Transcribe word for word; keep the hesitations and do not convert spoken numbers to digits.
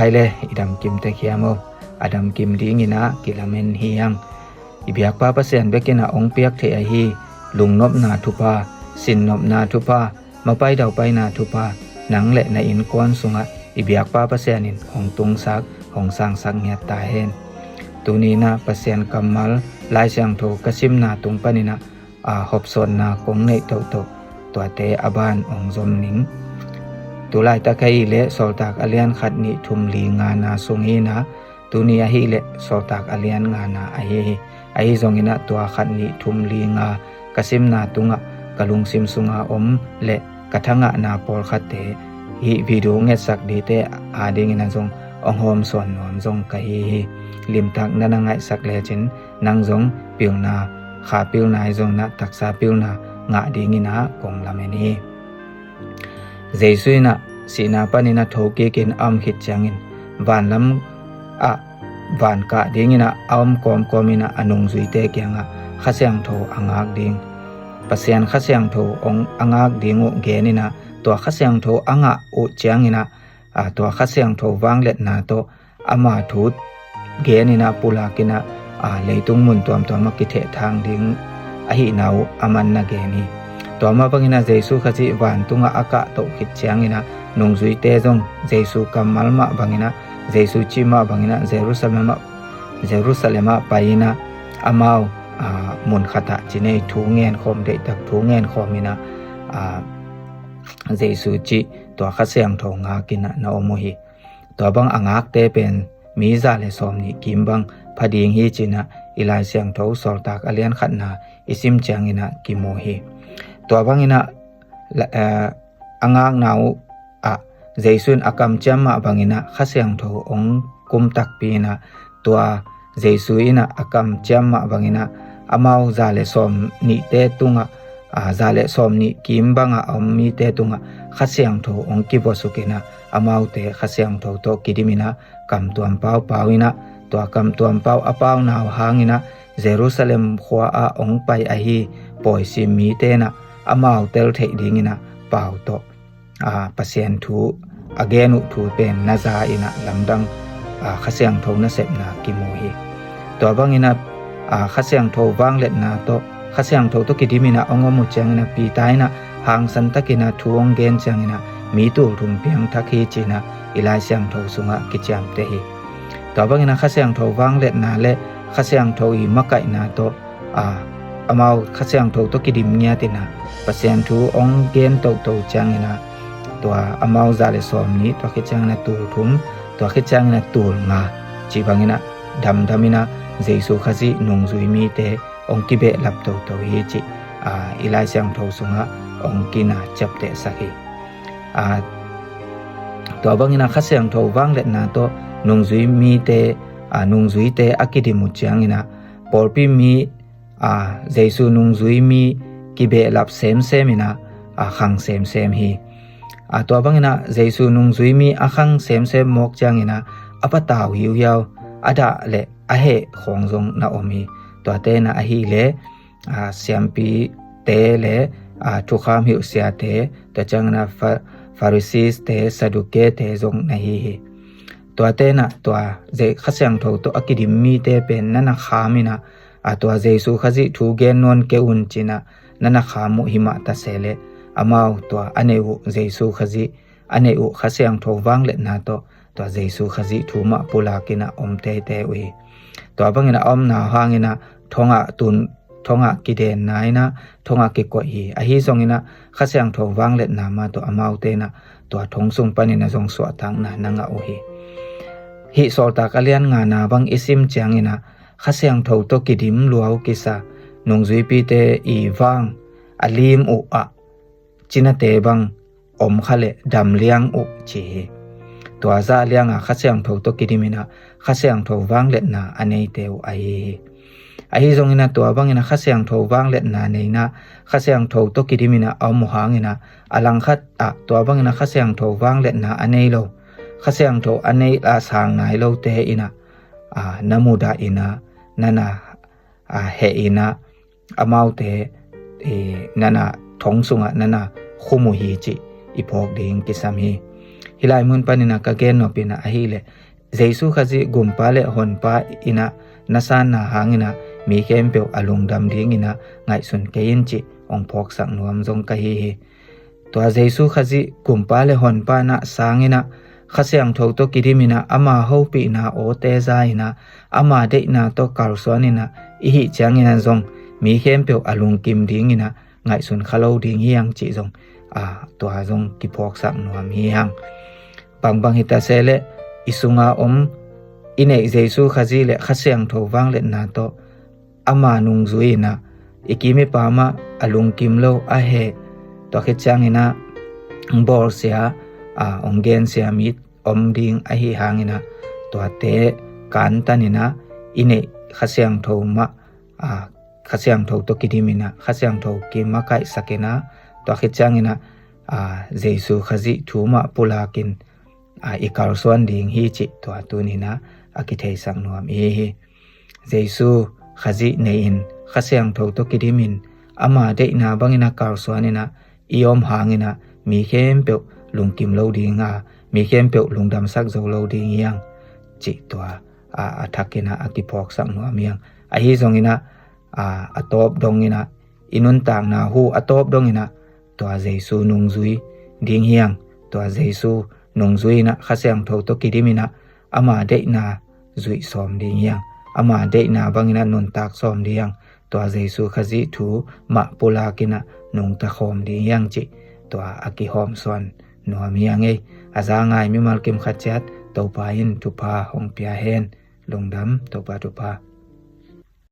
Ai le, i damkim tek hiam aw? A damkim dingin ah kilamen hi hang. I biakpa Pasian bekin ah hong piak theih ahi lungnopna thupha, sinnopna thupha, mapai daupaina thupha, nang le na innkuan sungah i biakpa Pasian in hong tungsak, hong sangsak ngiat ta hen. Tuni in ah Pasian kammal Lai Siangtho ka simna tung panin ah, a, hopsawnna kong neih tohtoh, tuate a ban hong zom ning. Tu laitak ahih leh Sawltak a lian khat, nih, thum, li, ngana sung hi in ah, tuni ahih leh Sawltak a lian ngana ahi hi. Ahi zongin ah tua khat, nih, thum, li, nga ka simna tungah ka lungsim sunga om le ka thangahna pawlkhatte hih video ngetsak dingte adingin ah zong hong hawmsawn nuam zong ka hi hi. Limtak na na ngaihsak lecin nang zong pilna, kha pilna ahi zongin ah taksa pilna ngah dingin ah kong lamen hi. Jesu in ah sihna panin ah thokikin a om khit ciangin vanlam ah van kah dingin ah a om kawmkawm in ah a nungzuite kiangah Kha Siangtho a ngak ding, Pasian Kha Siangtho hong a ngak ding uh gen in ah, tua Kha Siangtho a ngah uh ciangin ah, a, tua Kha Siangtho vangliatna tawh ama thu gen in ah pulak in ah, a, leitung mun tuamtuam ah kithehthang ding ahihna uh a man na gen hi. Tua mah bangin ah Jesu Khazih vantungah a kahtoh khit ciangin ah nungzuite zong Jesu kammal mah bangin ah, Jesu cih mah bangin ah Jerusalem ah, Jerusalem ah pai in ah amau, a, mun khatah cinei thu ngenkhawm, deihtak thu ngenkhawm in ah, a, Jesu cih tua Kha Siangtho ngak in ah na om uh hi. Tua bang a ngakte pen mi za le sawm nih kim bang pha ding hi ci-in ah i Lai Siangtho Sawltak a lian khatna i sim ciangin ah kimu hi. Tua bangin ah la-, eh, a ngakna uh ah Jesu in a kamciam mah bangin ah Kha Siangtho hong kum takpi in ah, tua Jesu in ah a kamciam mah bangin ah amau za le sawm nihte tungah, a, za le sawm nih kim bangah a om mite tungah Kha Siangtho hong kivuasuk in ah, amaute Kha Siangtho tawh kidim in ah kam tuam paupau in ah, tua kam tuam pau a pauna uh hangin ah Jerusalem khua ah hong pai ahi pawisim mite in ah amau tel theih dingin ah pau tawh, a, Pasian thu a gen uh thu pen na za in ah lamdang, a, Kha Siangtho nasepna kimu hi. Tua bangin ah, a, Kha Siangtho vangliatna tawh, Kha Siangtho tawh kidim in ah hong om uh ciangin ah Peter in ah hangsan takin ah thu hong gen ciangin ah mi tul thum piangthak hi ci-in ah i Lai Siangtho sungah kiciamteh hi. Tua bangin ah Kha Siangtho vangliatna le Kha Siangtho i makaihna tawh, a, amau Kha Siangtho tawh kidim ngiat in ah Pasian thu hong gen tohtoh ciangin ah, tua amau za le sawm nih, tua khit ciangin ah tul thum, tua khit ciangin ah tul nga cih bangin ah damdam in ah Jesu Khazih nungzui mite hong kibehlap tohtoh hi cih, a, i Lai Siangtho sungah hong kina ciaptehsak hi. A, tua bangin ah Kha Siangtho vangliatna tawh nungzui mite, a, nungzuite a kidim uh ciangin ah pawlpi mi, a, Jesu nungzui mi kibehlap semsem in ah, a, khang semsem hi. A, tua bangin ah Jesu nungzui mi a khang semsem mawk ciangin ah a patau hiuhiau, a dah le a heh khawng zong na om hi. Tuate in ah ahih leh, a, siampite le, a, thukham hilhsiate, tua ciangin ah Fa-, Pharisees-te, Sadducee-te zong na hi hi. Tuate in ah tua Kha Siangtho tawh a kidim mite pen na na kham in ah, a, tua Jesu Khazih thu gen nawn kei un ci-in ah na na kham uh hi mah ta se leh, amau tua a neih uh Jesu Khazih, a neih uh Kha Siangtho vangliatna tawh tua Jesu Khazih thu mah pulak in ah om teitei uh hi. Tua bangin ah a omna uh hangin ah thongah tun, thongah kidenna in ah thongah kikoih hi. Ahi zongin ah Kha Siangtho vangliatna mah tawh amaute in ah tua thong sung panin ah zong suahtakna na ngah uh hi. Hih Sawltak a lian ngana bang i sim ciangin ah Kha Siangtho tawh kidim lua uh kisa nungzuipite i vang a lim uh ah cinate bang om kha leh dam liang uh ci hi. Tua zah lianga Kha Siangtho tawh kidim in ah Kha Siangtho vangliatna a neite uh ahi hi. Ahi zongin ah tua bangin ah Kha Siangtho vangliatna nei in ah Kha Siangtho tawh kidim in ah a om uh hangin ah a langkhat ah tua bangin ah Kha Siangtho vangliatna a nei lo, Kha Siangtho a neih a sang nai lote in ah, a, na mudah in ah na na, a, heh in ah amaute, e, na na thong sungah na na khum uh hi cih i phawk ding kisam hi. hih lai mun panin ah ka gen nop in ah ahih leh, Jesu Khazih gumpa le honpa in ah na sanna hangin ah mi khempeuh a lungdam dingin ah ngaihsun kei in cih hong phawksak nuam zong ka hi hi. Tua Jesu Khazih gumpa le honpa in ah sangin ah Kha Siangtho tawh kidimin ah ama hopihna awte za in ah ama deihna tawh kalsuan in ah i hih ciangin ah zong mi khempeuh a lungkim dingin ah ngaihsun kha lo ding hi hang cih zong, a, tua zong kiphawksak nuam hi hang. Bangbang hi ta se leh i sunga om i neih Jesu Khazih le Kha Siangtho vangliatna tawh ama nungzui in ah i kim i pam ah a lungkim lo a heh, tua khit ciangin ah bawlsia, a, hong gensia mi om ding ahi hangin ah tuate kantan in ah i neih Kha Siangtho mah, a, Kha Siangtho tawh kidimin ah Kha Siangtho kimakaihsak in ah tua khit ciangin ah, a, Jesu Khazih thu mah pulakin, a, i kalsuan ding hi cih tua tunin ah a kitheisak nuam i hi hi. Jesu Khazih nei-in Kha Siangtho tawh kidimin ama deihna bangin ah kalsuan in ah i om hangin ah mi khempeuh lungkim lo ding a, mi khempeuh lungdamsak zo lo ding hi hang cih tua, a, a thakin ah a kiphawksak nuam hi hang. Ahi zongin ah, a, a tawp dongin ah i nuntakna hu a tawp dongin ah tua Jesu nungzui ding hi hang. Tua Jesu nungzui in ah Kha Siangtho tawh kidimin ah ama deihna zuih sawm ding hi hang. Ama deihna bangin ah nuntak sawm ding hi hang. Tua Jesu Khazih thu mah pulakin ah nungta khawm ding hi hang cih tua a kihawmsuan nuam hi hang ei. A za ngai mimal kim khat ciat Topa in thupha hong pia hen. Lungdam, Topa thupha.